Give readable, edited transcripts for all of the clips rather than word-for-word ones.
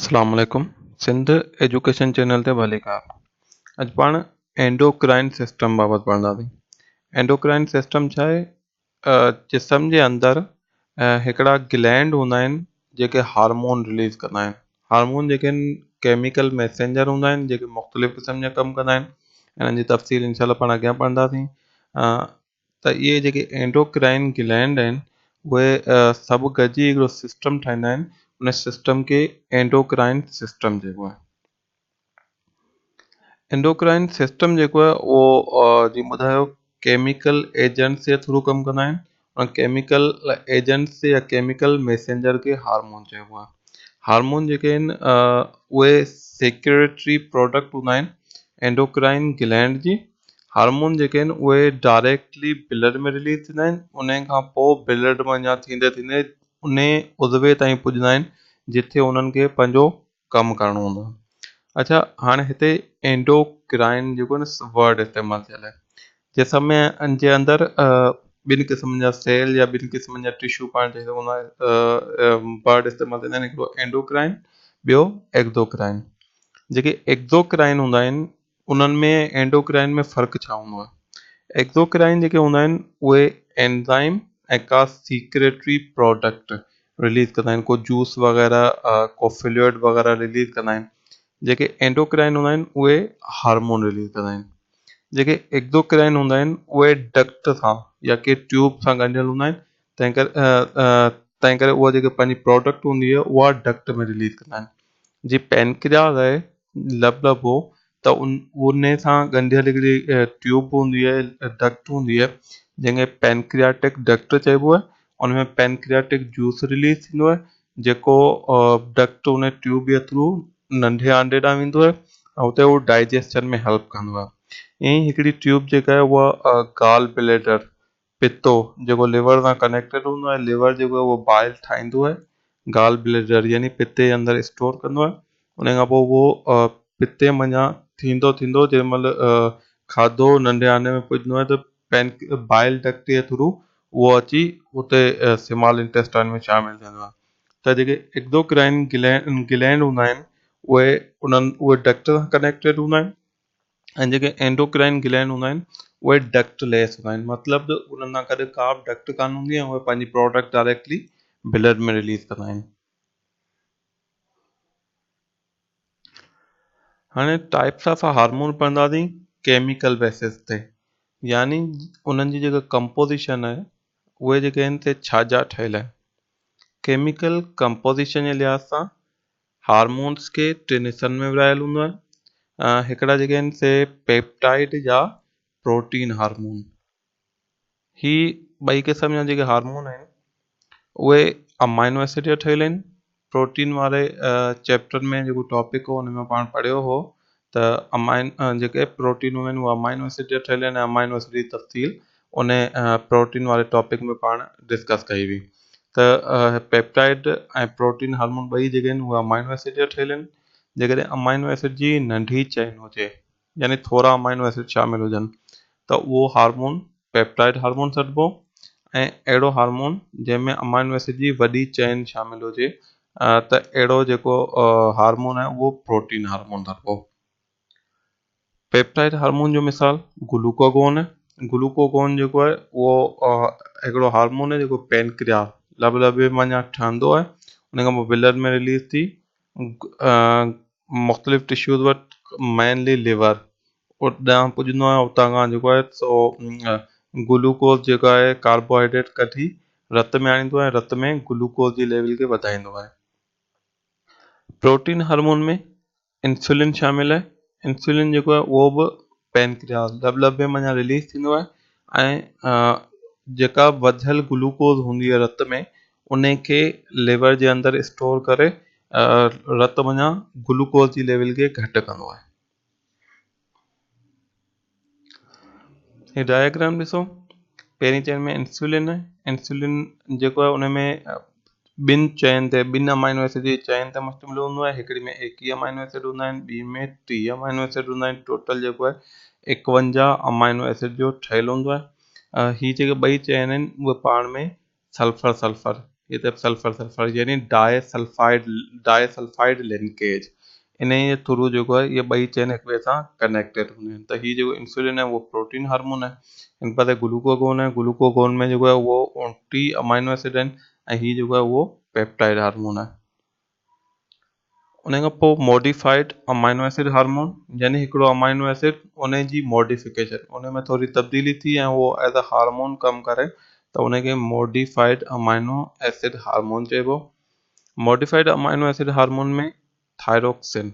اسلام عليڪم Sindh education channel تي ڀليڪار. اڄ پاڻ اينڊوڪرائن سسٽم بابت پڙهنداسين. اينڊوڪرائن سسٽم ڇا آهي؟ جسم جي اندر هڪڙا گلينڊ هوندا آهن جيڪي هارمون رليز ڪندا آهن. هارمون جيڪي آهن ڪيميڪل ميسينجر هوندا آهن جيڪي مختلف قسم جا ڪم ڪندا آهن. انهن جي تفصيل انشاء الله پاڻ اڳيان پڙهنداسين. ته اهي جيڪي اينڊوڪرائن گلينڊ آهن اهي سڀ گڏجي هڪڙو سسٽم ٺاهيندا آهن ان سسٽم کي اينڊوڪرائن سسٽم چئبو آهي. اينڊوڪرائن سسٽم جيڪو آهي اهو جيئن ٻڌايو ڪيميڪل ايجنٽس جي ٿرو ڪم ڪندا آهن ان ڪيميڪل ايجنٽس يا ڪيميڪل ميسينجر کي هارمون چئبو آهي. هارمون جيڪي آهن اهي سيڪريٽري پراڊڪٽ هوندا آهن اينڊوڪرائن گلينڊ جي. هارمون جيڪي آهن اهي ڊائريڪٽلي بلڊ ۾ رليز ٿيندا آهن انهي کان پوء بلڊ منجهان ٿيندي ٿيندي انهي عضوي تائين پڄندا آهن جتي انهن کي پنهنجو ڪم ڪرڻو هوندو آهي. اڇا هاڻي هتي اينڊوڪرائن جيڪو آهي نه ورڊ استعمال ٿيل آهي جسم ۾ جي اندر ٻن قسمن جا سيل يا ٻن قسمن جا ٽشو پاڻ چئي سگهون ٿا ورڊ استعمال ٿيندا آهن هڪڙو اينڊوڪرائن ٻيو ايگزوڪرائن. جيڪي ايگزوڪرائن هوندا آهن انهن ۾ ۽ اينڊوڪرائن ۾ فرق ڇا هوندو آهي؟ ايگزوڪرائن جيڪي هوندا آهن اهي اينزائم ۽ ڪا سيڪريٽري پراڊڪٽ رليز ڪندا آهن، ڪو جوس وغيره ڪو فلوئڊ وغيره رليز ڪندا آهن. جيڪي اينڊوڪرائن هوندا آهن اهي هارمون رليز ڪندا آهن. جيڪي ايگزوڪرائن هوندا آهن اهي ڊڪٽ سان يا ڪي ٽيوب سان ڳنڍيل هوندا آهن تنهن ڪري اها جيڪي پنهنجي پراڊڪٽ هوندي آهي اها ڊڪٽ ۾ رليز ڪندا آهن. جي پينڪرياز آهي لبلبو ته ان سان ڳنڍيل هڪڙي ٽيوب هوندي آهي ڊڪٽ هوندي آهي جنهن کي پينڪرياٽڪ ڊڪٽ چئبو آهي ان ۾ پينڪرياٽڪ جوس رليز ٿيندو آهي جيڪو ڊڪٽ ان ٽيوب جي ٿرو ننڍي آنڊي ڏانهن ويندو آهي ۽ اتي هو ڊائجيشن ۾ هيلپ ڪندو آهي ائين ئي هڪڙي ٽيوب جيڪا آهي اها گال بليڊر پتو جيڪو ليور سان ڪنيڪٽيڊ هوندو آهي، ليور جيڪو آهي اهو بائل ٺاهيندو آهي، گال بليڊر يعني پتي جي اندر اسٽور ڪندو آهي، ان کان پوء اهو پتي منجهان ٿيندو ٿيندو جنهن مهل کاڌو ننڍي آني ۾ پڄندو آهي ته پين بائل ڊڪٽ جي ٿرو اهو اچي اتي سمال انٽيسٽائن ۾ شامل ٿيندو آهي ته جيڪي ايگزوڪرائن گلينڊ هوندا آهن اهي انهن اهي ڊڪٽ سان ڪنيڪٽيڊ هوندا آهن. ۽ جيڪي اينڊوڪرائن گلينڊ هوندا آهن اهي ڊڪٽ ليس هوندا آهن مطلب ته انهن سان گڏ ڪا به ڊڪٽ ڪانه هوندي آهي اهي پنهنجي پراڊڪٽ ڊائريڪٽلي بلڊ ۾ رليز ڪندا آهن. هاڻي ٽائپس آف هارمون پڙهنداسين ڪيميڪل بيسس تي يعني انهن جي جيڪا ڪمپوزيشن آهي اهي جيڪي آهن سي ڇا جا ٺهيل آهن. ڪيميڪل ڪمپوزيشن جي لحاظ سان هارمونس کي ٽن حصن ۾ ورهايل هوندو آهي. هڪڙا جيڪي آهن سي پيپٽائيڊ يا پروٽين هارمون. هي ٻئي قسم جا جيڪي هارمون آهن اهي امائنو ايسڊ جا ٺهيل آهن. پروٽين واري چيپٽر ۾ جيڪو ٽاپڪ هو ان ۾ پاڻ پڙهيو هو ته امائن جيڪي پروٽين هوندا آهن اهي امائنو ايسڊ جا ٺهيل آهن ۽ امائنو ايسڊ جي تفصيل ان پروٽين واري ٽاپڪ ۾ پاڻ ڊسڪس ڪئي هئي. ته پيپٽائيڊ ۽ پروٽين هارمون ٻئي جيڪي آهن اهي امائنو ايسڊ جا ٺهيل آهن. جيڪڏهن امائنو ايسڊ جي ننڍي چين هجي يعني ٿورا امائنو ايسڊ شامل هجن ته اهو هارمون پيپٽائيڊ هارمون سڏبو ۽ اهڙو هارمون جنهن ۾ امائنو ايسڊ جي وڏي چين شامل هجي ته اهڙو جيڪو هارمون آهي اهو پروٽين هارمون سڏبو. پيپٽائيڊ هارمون جو مثال گلوڪاگون آهي. گلوڪاگون جيڪو آهي اهو هڪڙو هارمون آهي جيڪو پينڪريا لبلبي منجهان ٺهندو آهي ان کان پوء بلڊ ۾ رليز ٿي مختلف ٽشوز وٽ مينلي ليور ڏانهن پڄندو آهي اتان کان جيڪو آهي سو گلوڪوز جيڪو آهي ڪاربوهائيڊريٽ ڪڍي رت ۾ آڻيندو آهي رت ۾ گلوڪوز جي ليول کي وڌائيندو آهي. پروٽين هارمون ۾ انسولين شامل آهي. انسولين جيڪو آهي اهو به پينڪرياس لبلبي منجهان رليز ٿيندو آهي ۽ جيڪا وڌيل گلوڪوز هوندي آهي رت ۾ ان کي ليور جي اندر اسٽور ڪري رت منجهان گلوڪوز جي ليول کي گهٽ ڪندو آهي. هي ڊائگرام ڏسو پهرين چين ۾ انسولين آهي انسولين جيڪو آهي ان ۾ ٻن چين تي ٻن امائنو ايسڊ جي چين تي مشتمل هوندو آهي هڪڙي ۾ ايڪيهه امائنو ايسڊ هوندا آهن ٻي ۾ ٽيهه امائنو ايسڊ هوندا آهن ٽوٽل جيڪو آهي ايڪونجاهه امائنو ايسڊ جو ٺهيل هوندو آهي هي جيڪي ٻئي چين آهن اهي پاڻ ۾ سلفر سلفر هتي به سلفر سلفر يعني disulphide disulphide linkage انهي جي ٿرو جيڪو آهي اهي ٻئي چين هڪ ٻئي سان ڪنيڪٽيڊ هونديون آهن ته هي جيڪو انسولين آهي اهو پروٽين هارمون آهي. هن پاسي گلوڪوگون آهي، گلوڪوگون ۾ جيڪو آهي اهو ٽي امائنو ايسڊ آهن ۽ هي جيڪو آهي اهو پيپٽائيڊ هارمون آهي. ان کان پوء موڊيفائيڊ امائنو ايسڊ هارمون يعني هڪڙو امائنو ايسڊ ان جي موڊيفڪيشن ان ۾ ٿوري تبديلي ٿي ۽ اهو ايز ا هارمون ڪم ڪري ته ان کي موڊيفائيڊ امائنو ايسڊ هارمون چئبو. Modified amino acid hormone ۾ thyroxine,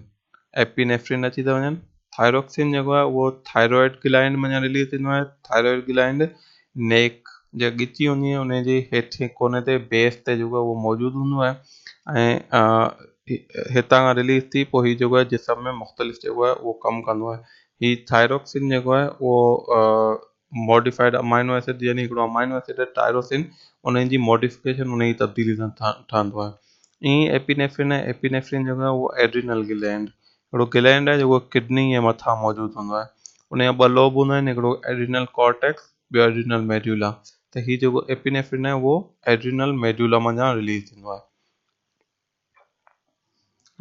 epinephrine اچي ٿا وڃن. ٿائروڪسين جيڪو آهي اهو ٿائرائيڊ گلينڊ منجهان رليز ٿيندو آهي. ٿائرائيڊ گلينڊ نيڪ جيڪا ڳچي هوندي آهي ان جي هيٺين ڪوني تي بيس تي جيڪو آهي اهو موجود هوندو آهي ۽ هتان کان رليز ٿي پوء هي جيڪو آهي جسم ۾ مختلف جيڪو آهي اهو ڪم ڪندو آهي. هي ٿائروڪسين جيڪو آهي اهو موڊيفائيڊ امائنو ايسڊ يعني هڪڙو امائنو ايسڊ آهي ٽائروسين ان جي موڊيفڪيشن ان جي تبديلي سان ٺهندو آهي. ائين ئي ايپينيفرين آهي، ايپينيفرين جيڪو آهي اهو ايڊرينل گلينڊ هڪڙو گلينڊ آهي جيڪو ڪڊني جي مٿان موجود هوندو آهي. ان جا ٻه لوب هوندا آهن، هڪڙو ايڊرينل ڪورٽيڪس ٻيو ايڊرينل ميڊيولا. ته هي جيڪو ايپينيفرين آهي اهو ايڊرينل ميڊيولا منجهان رليز ٿيندو آهي.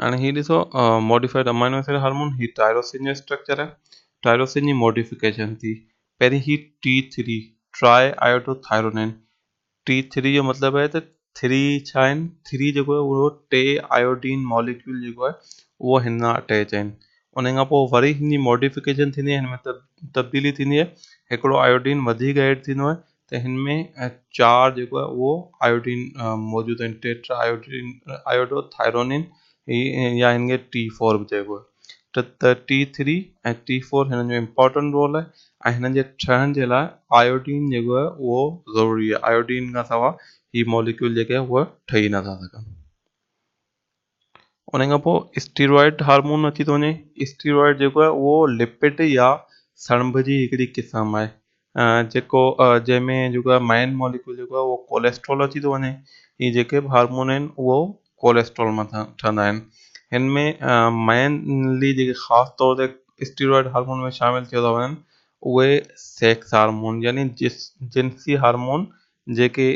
هاڻي هي ڏسو موڊيفائيڊ امائنو ايسڊ هارمون، هي ٽائروسين جو اسٽرڪچر آهي. ٽائروسين جي موڊيفڪيشن ٿي پهرين هي ٽي ٿري ٽرائي آئوڊو ٿائرونين، ٽي ٿري جو مطلب آهي ته ٿري ڇا آهن، ٿري جيڪو آهي اهو ٽي آئوڊين ماليڪيول جيڪو آهي اهو هن سان اٽيچ آهن. ان کان پوء وري هن جي موڊيفڪيشن ٿيندي آهي، هن ۾ تبديلي ٿيندي آهي، هڪڙو آئوڊين وڌيڪ ايڊ ٿيندو آهي ته هن ۾ چار جيڪو آهي اهو آيوڊين موجود آهن، ٽيٽرا آيوڊين آيوڊو ٿائرونين يا هن کي ٽي فور به چئبو آهي. ته ٽي ٿري ۽ ٽي فور هنن جو امپورٽنٽ رول آهي ۽ هنن جي ٺهڻ جي لاء آيوڊين جيڪو آهي اهو ضروري آهي. آيوڊين کان سواء هي ماليڪيول جيڪي آهي اهي ٺهي نٿا سگهن. ان کان پوء اسٽيرائڊ هارمون اچي ٿو وڃي. اسٽيرائڊ جيڪو آهي اهو لپڊ يا سڻڀ جي هڪڙي قسم آهي جيڪو جنهن ۾ جيڪو آهي مين ماليڪيول جيڪو آهي اهو ڪوليسٽرول اچي ٿو وڃي. هي جيڪي به هارمون آهن اهو ڪوليسٽرول مان ٺهندا آهن. هن ۾ مينلي جيڪي خاص طور تي اسٽيرائڊ هارمون ۾ شامل ٿي ٿا وڃن اهي سيڪس هارمون يعني جنسي هارمون جيڪي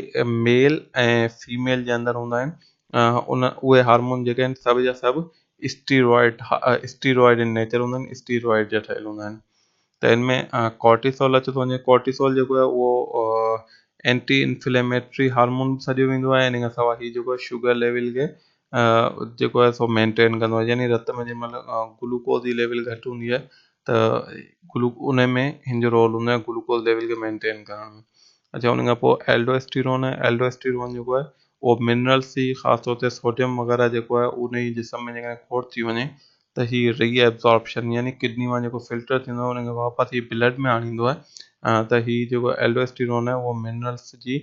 ميل ۽ فيميل جي اندر هوندا آهن ان اهي هارمون جيڪي آهن سڀ جا سڀ اسٽيرائڊ اسٽيرائڊ ان نيچر هوندا آهن اسٽيرائڊ جا ٺهيل هوندا آهن ته ان ۾ ڪورٽيسول اچي ٿو وڃي. ڪورٽيسول جيڪو آهي اهو اينٽي انفليميٽري هارمون به سڏيو ويندو آهي. ان کان سواء هي جيڪو آهي شگر ليول کي جيڪو آهي سو مينٽين ڪندو آهي يعني رت ۾ جنهن مهل گلوڪوز جي ليول گهٽ هوندي آهي ته گلو ان ۾ هن جو رول هوندو آهي گلوڪوز ليول کي مينٽين ڪرڻ ۾. اچها ان کان پوء ايلڊوسٽيرون آهي. ايلڊوسٽيرون جيڪو آهي اهو منرلس جي خاص طور تي سوڊيم وغيره جيڪو آهي ان جي جسم ۾ جيڪڏهن کوٽ ٿي وڃي ته هي ري ابزارپشن يعني ڪڊني مان جيڪو فلٽر ٿيندو آهي ان کي واپس هي بلڊ ۾ آڻيندو آهي ته هي جيڪو ايلڊوسٽيرون آهي اهو منرلس جي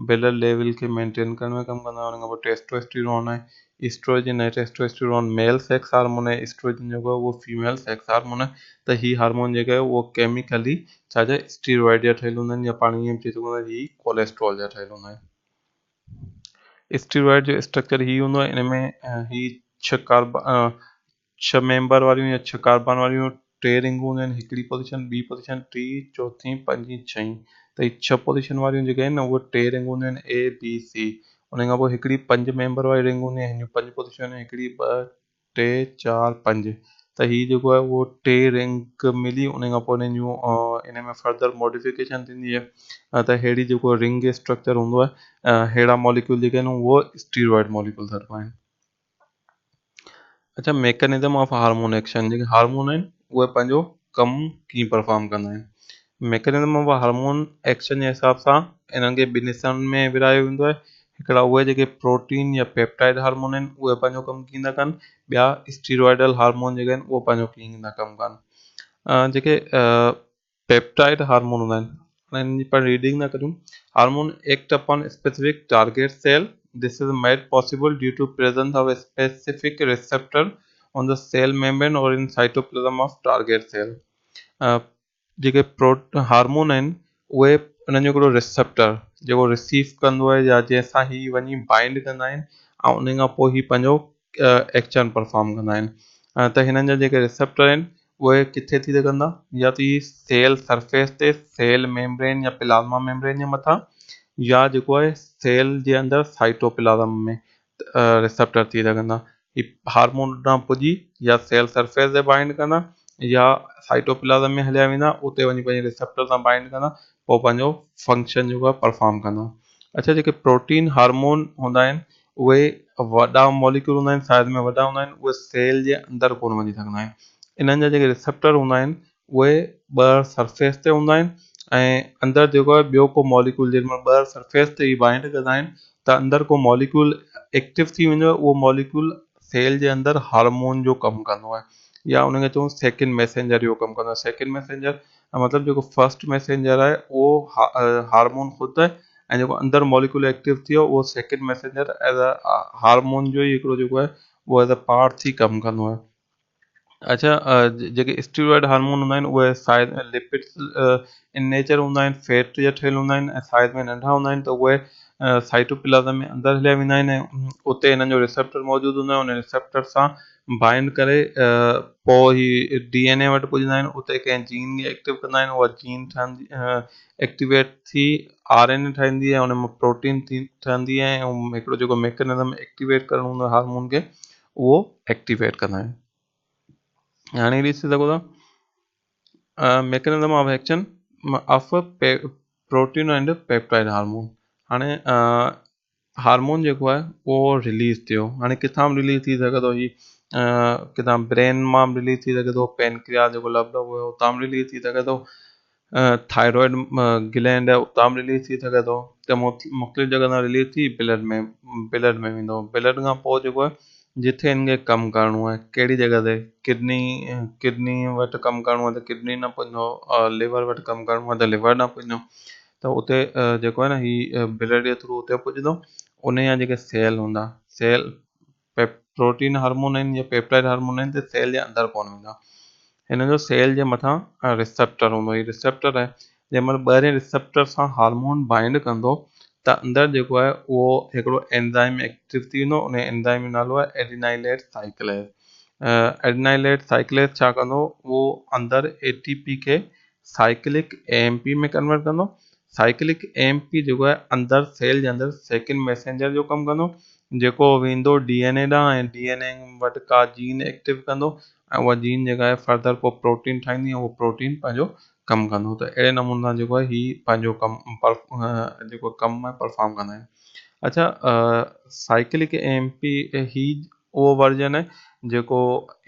بلڊ ليول کي مينٽين ڪرڻ ۾ ڪم ڪندو آهي. ان کان پوء ٽيسٽوسٽيرون آهي. ايسٽروجن ۽ ٽيسٽوسٽيرون ميل سيڪس هارمون آهي. ايسٽروجن جيڪو آهي اهو فيميل سيڪس هارمون آهي. ته هي هارمون جيڪا آهي اهو ڪيميڪلي ڇا جا اسٽيرائڊ جا ٺهيل هوندا آهن يا پاڻ ائين به چئي سگهون ٿا هي ڪوليسٽرول جا ٺهيل هوندا آهن. اسٽيرائڊ جو اسٽرڪچر هي هوندو آهي ان ۾ هي ڇهه ڪارب ڇهه ميمبر واريون يا ڇهه ڪاربان واريون ٽي رنگون هونديون آهن، هڪڙي پوزيشن، ٻي پوزيشن، ٽي، چوٿين، پنجين، ڇهين. ته هي ڇهه پوزيشن واريون جيڪي آهن نه اهي ٽي رنگون هونديون آهن اي بي سي. ان کان پوء هڪڙي پنج ميمبر واري رنگ هوندي آهي، هن جون پنج پوزيشن آهن، هڪڙي، ٻه، ٽي، چار، پنج. ته هي جيڪو آهي اهو ٽي رنگ ملي ان کان پوء انهن جون ان ۾ فردر موڊيفڪيشن ٿيندي آهي ته ههڙي جيڪو رنگ اسٽرڪچر هوندو آهي ههڙا ماليڪيول جيڪي آهن اهو اسٽيرائڊ ماليڪيول سڏبا آهن. اچها ميڪنزم آف هارمون ايڪشن، جيڪي هارمون آهن اهي پنهنجو ڪم ڪيئن پرفارم ڪندا آهن. ميڪنزم آف هارمون ايڪشن جي حساب سان انهن کي ٻن حصن ۾ ورهايو ويندو آهي. هڪڙا اهي جيڪي پروٽين يا پيپٽائڊ هارمون آهن اهي پنهنجو ڪم ڪيئن ٿا ڪن، ٻيا اسٽيرائڊل هارمون جيڪي آهن اهي پنهنجو ڪيئن ٿا ڪم ڪن. جيڪي پيپٽائڊ هارمون هوندا آهن هاڻي هن جي پاڻ ريڊنگ ٿا ڪريون. Hormone act upon specific target cell, this is made possible due to presence of specific receptor on the cell membrane or in cytoplasm of target cell. جيڪي پروٽ هارمون آهن اهي انهن جو هڪڙو ريسيپٽر جيڪو رسيو ڪندو آهي يا جنهن سان هي وڃي بائنڊ ڪندا آهن ۽ ان کان پوء هي پنهنجو ايڪشن پرفارم ڪندا آهن. ته هنن جا جيڪي ريسيپٽر آهن اهي ڪٿي ٿي سگهن ٿا، يا ته هي سيل سرفيس تي، سيل ميمبرين يا پلازما ميمبرين جي مٿان، يا جيڪو آهي سيل جي اندر سائٽوپلازم ۾ ريسيپٽر ٿي سگهندا. هي هارمون ڏانهن پڄي يا سيل سرفيس تي بائنڊ ڪندا يا سائٽوپلازم ۾ هليا ويندا، اتي وڃي پنهنجي ريسيپٽر سان بائنڊ ڪندا، پوء پنهنجو فنڪشن جيڪو آهي پرفارم ڪندا. اڇا جيڪي پروٽين هارمون هوندا آهن اهي وڏا ماليڪيول هوندا آهن، سائز ۾ وڏا هوندا آهن، اهي سيل جي اندر ڪونه وڃي سگهندا آهن. انهن جا جيڪي ريسيپٽر هوندا آهن اهي ٻاهر سرفيس تي هوندا آهن ۽ اندر جيڪو آهي ٻيو ڪو ماليڪيول جنهن مهل ٻاهر سرفيس تي ئي بائنڊ ڪندا آهن ته اندر ڪو ماليڪيول ايڪٽو ٿي ويندو آهي، اهو ماليڪيول سيل جي اندر هارمون جو ڪم ڪندو آهي يا ان کي چئون سيڪنڊ ميسينجر جو ڪم ڪندو آهي. سيڪنڊ ميسينجر مطلب جيڪو فرسٽ ميسينجر آهي اهو هارمون خود آهي ۽ جيڪو اندر ماليڪيول ايڪٽو ٿي ويو اهو second messenger as a hormone جو ئي هڪڙو جيڪو آهي اهو ايز ا پارٽ ٿي ڪم ڪندو آهي. اڇا جيڪي اسٽيرائڊ هارمون هوندا آهن اهي سائز ۾ لپڊس ان نيچر هوندا آهن، فيٽ جا ٺهيل هوندا آهن ۽ سائز ۾ ننڍا هوندا آهن ته اهي سائٽوپلازم ۾ اندر هليا ويندا آهن ۽ اتي هنن جو ريسيپٽر موجود هوندو آهي، ان ريسيپٽر سان بائنڊ ڪري پوء هي ڊي اين اي وٽ پڄندا آهن، اتي ڪنهن جين کي ايڪٽو ڪندا آهن، اها جين ٺهندي ايڪٽيويٽ ٿي آر اين اي ٺاهيندي آهي، ان مان پروٽين ٺهندي آهي ۽ هڪڙو جيڪو ميڪنزم ايڪٽيويٽ ڪرڻو هوندو آهي هارمون کي اهو ايڪٽيويٽ ڪندا آهن. هاڻي ڏسي سگهو ٿا mechanism of action of protein and peptide hormone. هاڻي هارمون جيڪو آهي اهو رليز ٿيو، هاڻي ڪٿان به رليز ٿي سگهي ٿو، هي ڪٿان برين مان به رليز ٿي سگهي ٿو، پينڪرياس جيڪو لب لب هيو اتان به رليز ٿي سگهي ٿو، ٿائرائڊ گلينڊ آهي اتان به رليز ٿي سگهي ٿو ته مختلف جڳهه تان رليز ٿي بلڊ ۾ ويندو. بلڊ کان پوءِ جيڪو آهي جتي هن کي ڪم ڪرڻو آهي ڪهڙي جڳهه تي ڪڊني وٽ ڪم ڪرڻو آهي ته ڪڊني ڏانهن پڄندو، ليور وٽ ڪم ڪرڻو آهي ته ليور ڏانهن پڄندو. ته اتي جيڪو آهي نه هي بلڊ جي ٿرو اتي پڄندو. ان جا جيڪي سيل هوندا، سيل پروٽين هارمون آهن يا پيپٽائڊ هارمون آهن ته سيل جي اندر ڪونه ويندا. هن جو سيل جي مٿان ريسيپٽر هوندو، هي ريسيپٽر آهي جنهن مهل ٻاهرين ريسيپٽر سان هارمون بائنڊ ڪندو ته اندر جيڪو آهي اهو هڪڙو اينزائم ايڪٽو ٿي ويندو، ان اينزائم جو نالو آهي ايڊينائليٽ سائيڪليز. ايڊينائليٽ سائيڪليز ڇا ڪندو، اهو اندر اي ٽي پي کي سائيڪلڪ اي ايم پي ۾ ڪنورٽ ڪندو. سائيڪلڪ اي ايم پي جيڪو آهي اندر سيل جي اندر سيڪنڊ ميسينجر جو ڪم ڪندو، جيڪو ويندو ڊي اين اي ڏانهن ۽ ڊي اين اي وٽ ڪا جين ايڪٽو ڪندو ۽ اها جين جيڪا آهي فردر پوء پروٽين ٺاهيندي ۽ اهو پروٽين پنهنجو ڪم ڪندو. ته اهڙي نموني سان جيڪو آهي هي پنهنجو ڪم جيڪو ڪم آهي پرفارم ڪندا آهن. اڇا سائيڪلڪ اي ايم پي هي اهو ورجن آهي جيڪو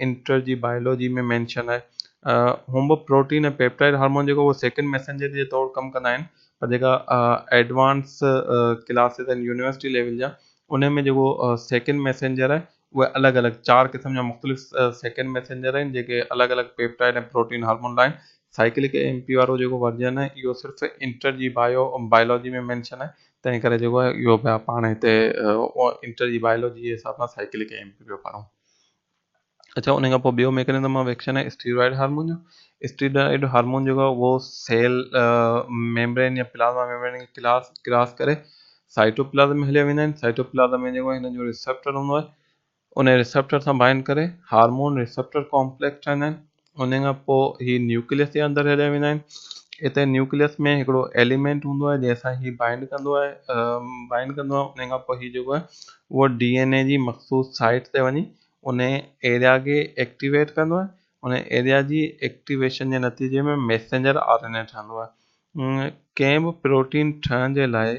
انٽر جي بائيولوجي ۾ مينشن آهي. هونء به پروٽين ۽ پيپٽائڊ هارمون جيڪو اهو سيڪنڊ ميسنجر جي طور ڪم ڪندا آهن، پر جيڪا ايڊوانس ڪلاسز آهن يونيورسٽي ليول جا ان ۾ جيڪو سيڪنڊ ميسنجر آهي اهي الڳ الڳ چار قسم جا مختلف سيڪنڊ ميسنجر آهن جيڪي الڳ الڳ پيپٽائڊ ۽ پروٽين هارمون لاء آهن. سائيڪلڪ اي ايم پي وارو جيڪو ورجن آهي اهو صرف انٽر جي بائيولوجي ۾ مينشن آهي، تنهن ڪري جيڪو آهي اهو پيا پاڻ هتي انٽر جي بائيولوجي جي حساب سان سائيڪلڪ اي ايم پي پيو پڙهون. اڇا ان کان پوء ٻيو ميڪنزم آف ايڪشن آهي اسٽيرائڊ هارمون جو. اسٽيرائڊ هارمون جيڪو آهي اهو سيل ميمبرين يا پلازما ميمبرين کي ڪراس ڪري سائٽوپلازم ۾ هليا ويندا آهن. سائٽوپلازم ۾ جيڪو آهي هن جو ريسيپٽر هوندو آهي، ان ريسيپٽر سان بائنڊ ڪري هارمون ريسيپٽر ڪامپليڪس ٺاهيندا آهن. ان کان پوء هي نيوڪليس جي اندر هليا ويندا آهن. هتي نيوڪليس ۾ هڪڙو ايليمينٽ هوندو آهي جنهن سان هي بائنڊ ڪندو آهي، بائنڊ ڪندو آهي. ان کان پوء هي جيڪو آهي اهو ڊي اين اي جي مخصوص سائيٽ تي وڃي ان ايريا کي ايڪٽيويٽ ڪندو آهي. ان ايريا جي ايڪٽيويشن جي نتيجي ۾ ميسينجر آر اين اي ٺهندو آهي. ڪنهن به پروٽين ٺهڻ جي لاء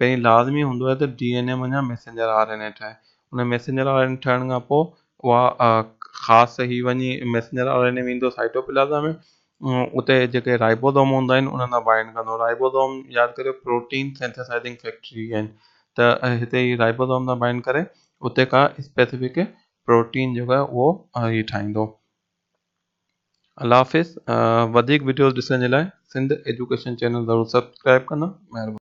پهرين لازمي هوندو آهي ته ڊي اين اي منجهان ميسينجر آر اين اي ٺهي. ان ميسينجر آر اين اي ٺهڻ کان پوء اها خاص هي وڃي ميسينجر آر اين اي ويندو سائٽوپلازم ۾، اتي جيڪي رائبوزوم هوندا آهن انهن سان بائنڊ ڪندو. رائبوزوم ياد ڪريو پروٽين سينٿيسائزنگ فيڪٽري آهن، ته هتي هي رائبوزوم سان بائنڊ ڪري اتي ڪا اسپيسفڪ پروٽين جيڪو آهي اهو هي ٺاهيندو. الله حافظ. وڌيڪ وڊيوز ڏسڻ جي لاء سنڌ ايجوڪيشن چينل ضرور سبسڪرائب ڪندا. مهرباني.